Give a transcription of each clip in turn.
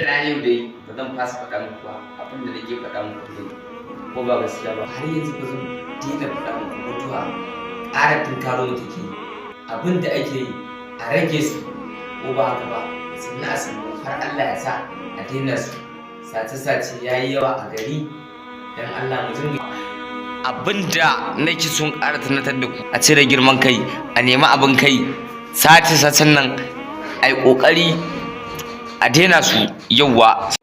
Ila yau dai ba zan fasa faɗa muku ba abin da nake faɗa muku dai, ko ba gaskiya ba? Har yanzu ba zan daina faɗa muku, mutuwa ƙara tunkaro mu take. Abin da ake yi a rage su, ko ba haka ba? Sannan a sannu har Allah ya sa a daina su. Sace-sace ya yi yawa a gari. Dan Allah mu dinga abin da nake son ƙara tunatar da ku, a cire girman kai, a nemi abin kai. Sace-sacen nan a yi ƙoƙari a daina su. Yauwa,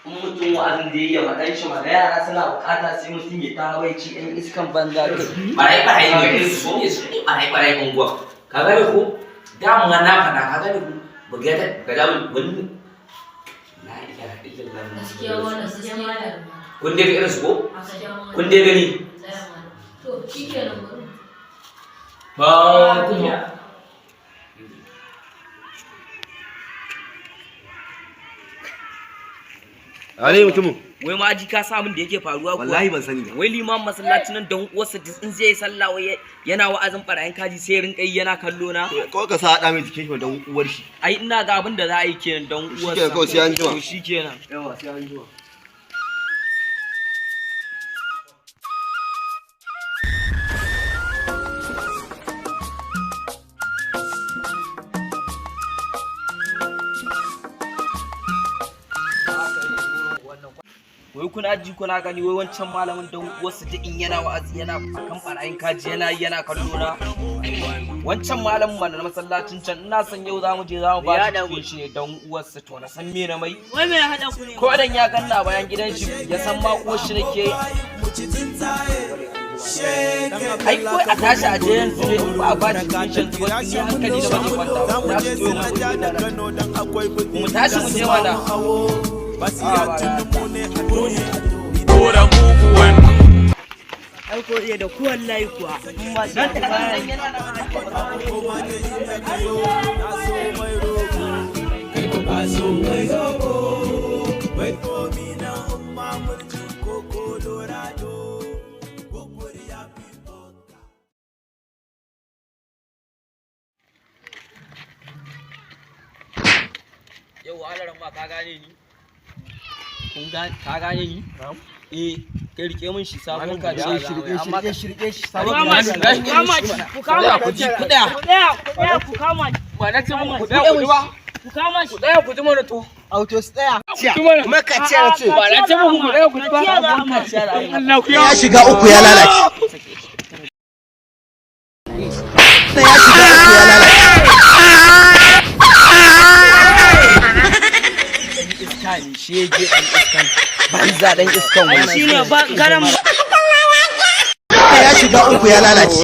in mutum wa'azin da ya faɗan shi mana, yara suna bukata, sai mutum ya ta habaici. Yan iskan banza kai, barai barai ne su ne, su ne barai barai unguwa. Ka gane ko? Dama na faɗa, ka gane ko? Ba ga ga da wani, la ilaha illallah. Gaskiya wannan, gaskiya malam. Kun dai ga irin su ko? Gaskiya malam. Kun dai gani. Tsaya malam. To shikenan, bari. Ba kuma. Ale mutumin. Wai ma ji ka samun da yake faruwa kuwa? Wallahi ban sani ba. Wai liman masallacin nan don uwarsa duk in zai yi sallah, wai yana wa'azin barayin kaji, sai rinka yi yana kallo na. Ko ka sa hada mai jikin shi don uwar shi. Ai ina ga abin da za a yi kenan don uwarsa. Shikenan kawai, sai an jima. To shikenan. Yawa, sai an jima. Wai kuna ji kuna gani, wai wancan malamin don uwarsa duk in yana wa'azi yana akan barayin kaji, yana yi yana kallo na. Wancan malamin mana na masallacin can, ina son yau za mu je za mu ba shi cikin shi ne don uwarsa. To na san me na mai. Wai me ya haɗa ku ne? Ko dan ya ganna bayan gidan shi, ya san ma uwar shi nake. Ai kawai a tashi a je yanzu ne, in ba a ba shi cikin shi yanzu ba, ni hankali da ba zai kwanta ba. Mu tashi to mu tashi mu je mana. Kora muguwan. Ai ko iya da ku wallahi kuwa. In ba sai ku fara. Yau alaran ma ka gane ni? Kun ga ka gane ni? Eh, kai rike min shi, sabon ka ce amma ka shirke shi. Ku kama shi, ku kama shi, ku kama ku shi. ji ku daya. Ku tsaya, ku tsaya, ku kama shi. Ba na ce muku ku daya ku ji ba? Ku kama shi. Ku daya ku ji mana to. Auto tsaya. Ku ji mana. Kuma ka ce na ce. Ba na ce muku ku daya ku ji ba? Kaciya za a ma. Allah ku Ya shiga uku ya lalace. Ya shiga uku ya lalace. Iska ne shege, dan iskan banza, dan iskan Ai wani. shine ba garan. Ya shiga uku ya lalace.